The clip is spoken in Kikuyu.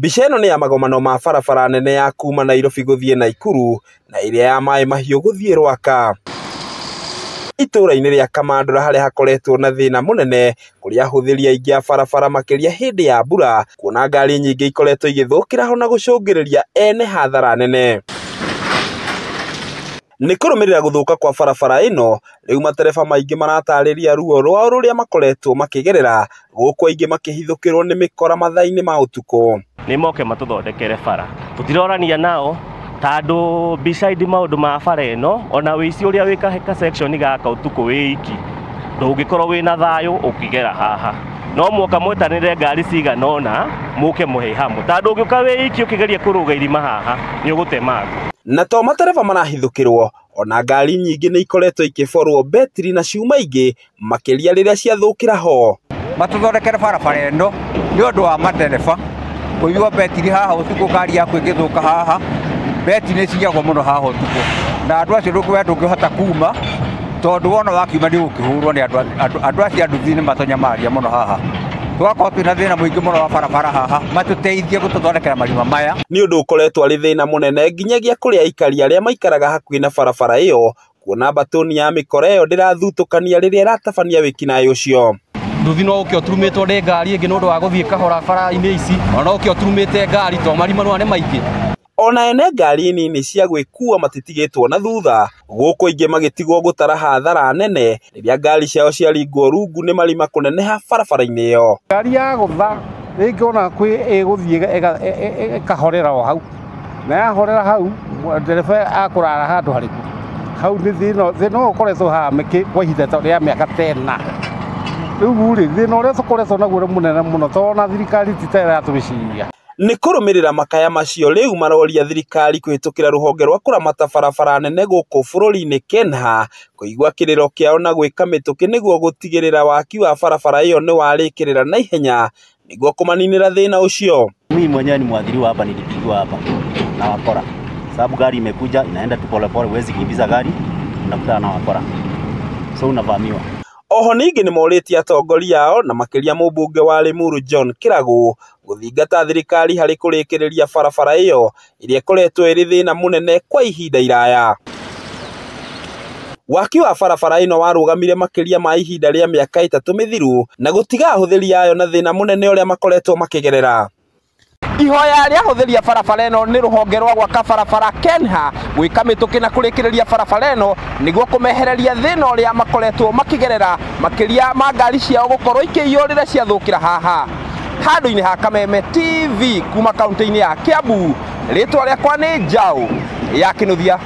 Mbica ĩno nĩ ya magomano ma barabara nene ya kuma Nairobi gũthiĩ Naikuru na ĩrĩa ya Maĩ Mahiũ gũthiĩ Rwaka. Itũũra-inĩ rĩa Kamandũra harĩa hakoretwo na thĩna mũnene kũrĩa ahũthĩri aingĩ a barabara makĩria hĩndĩ ya mbura, kuona ngari nyingĩ ikoretwo igĩthũkĩra ho na gũcũngĩrĩria ene hathara nene. Nĩ kũrũmĩrĩra gũthũka kwa barabara ĩno, rĩu matereba maingĩ maratarĩria ruo rwao rũrĩa makoretwo makĩgerera, gũkũ aingĩ makĩhithũkĩrwo nĩ mĩkora mathaa-inĩ ma ũtukũ. Nĩ moke matũthondekere bara, tũtirorania nao tondũ beside maũndũ ma bara ĩno ona wĩici ũrĩa wĩ ka section gaka ũtukũ wĩ iki ndũngĩkorwo wĩna thayũ ũkĩgera haha. No mũhaka mwetanĩre ngari cigana ũna mũke mũhe hamwe, tondũ ũngĩũka wĩ iki ũkĩgeria kũrũga irima haha nĩ ũgũtemangwo. Na to matereba marahithũkĩrwo, ona ngari nyingĩ nĩ ikoretwo ikĩborwo betiri na cuma ingĩ makĩria rĩrĩa ciathũkĩra ho. Matũthondekere barabara ĩno nĩ ũndũ wa matereba kũiywo betiri haha ũtukũ, ngari yaku ĩngĩthũka haha betiri nĩ ciyagwo mũno haha ũtukũ, na andũ acio we ndũngĩhota kuma tondũ wona wakiuma nĩ ũgũkĩhũrwo nĩ andũ acio a nduthi nĩ matũnyamaria mũno haha. Tũgakorwo twĩna thĩna mũingĩ mũno wa barabara haha, matũteithie gũtũthondekera marima maya. Nĩ ũndũ ũkoretwo arĩ thĩna mũnene nginyagia kũrĩ aikari arĩa maikaraga hakuhĩ na barabara ĩyo, kuona mbatũni ya mĩkora ĩyo ndĩrathutũkania rĩrĩa ĩratabania wĩkinaĩ ũcio. Nduthi no ũke ũturumĩtwo nĩ ngari ĩngĩ nĩ ũndũ wa gũthiĩ kahora bara-inĩ ici, ona no ũke ũturumĩte ngari to marima nĩ maingĩ. Ona ene ngari nini cia gwĩkua matitigĩtwo na thutha, gũkũ aingĩ magĩtigwo gũtara hathara nene rĩrĩa ngari ciao ciaringwo rungu nĩ marima kũneneha barabara-inĩ ĩyo. Ngari ya gũtha rĩngĩ ona kwĩ ĩgũthiĩ ĩkahorera o hau, na yahorera hau ndereba akũrara handũ harĩkũ hau nĩ thĩna ũkoretwo haha kwa ihinda rĩa mĩaka 10. Rĩu rĩ thĩna ũrĩa tũkoretwo naguo nĩ mũnene mũno tondũ ona thirikari ti ta ĩratwĩciria. Nĩ kũrũmĩrĩra makaya macio rĩu maroria thirikari kũhĩtũkĩra rũhonge rwa kũramata barabara nene gũkũ bũrũri-inĩ KENHA kũigua kĩrĩro kĩao na gwĩka mĩtũkĩ nĩguo gũtigĩrĩra waki wa barabara ĩyo nĩ warĩkĩrĩra naihenya nĩguo kũmaninĩra thĩna ũcio. Mimi mwenyewe ni mwadhiriwa hapa, nilipigwa hapa na wakora sababu gari imekuja inaenda tu polepole, huwezi kimbiza gari, unakutana na wakora, so unavamiwa. Oho ningĩ nĩ morĩtie atongoria ao na makĩria mũmbunge wa Limuru John Kĩragũ gũthingata thirikari harĩ kũrĩkĩrĩria barabara ĩyo ĩrĩa ĩkoretwo ĩrĩ thĩna mũnene kwa ihinda iraya. Waki wa barabara ĩno warũgamire makĩria ma ihinda rĩa mĩaka 3 mĩthiru na gũtiga ahũthĩri ayo na thĩna mũnene ũrĩa makoretwo makĩgerera. Ihoya rĩa ahũthĩri a barabara ĩno nĩ rũhonge rwa gwaka barabara KENHA gwĩka mĩtũkĩ na kũrĩkĩrĩria barabara ĩno nĩguo kũmehereria thĩna ũrĩa makoretwo makĩgerera makĩria ma ngari ciao gũkorwo ikĩiywo rĩrĩa ciathũkĩra haha. Handũ-inĩ ha Kameme TV kuma kaunti-inĩ ya Kiambu, rĩtwa rĩakwa nĩ Njaũ ya Kĩnuthia.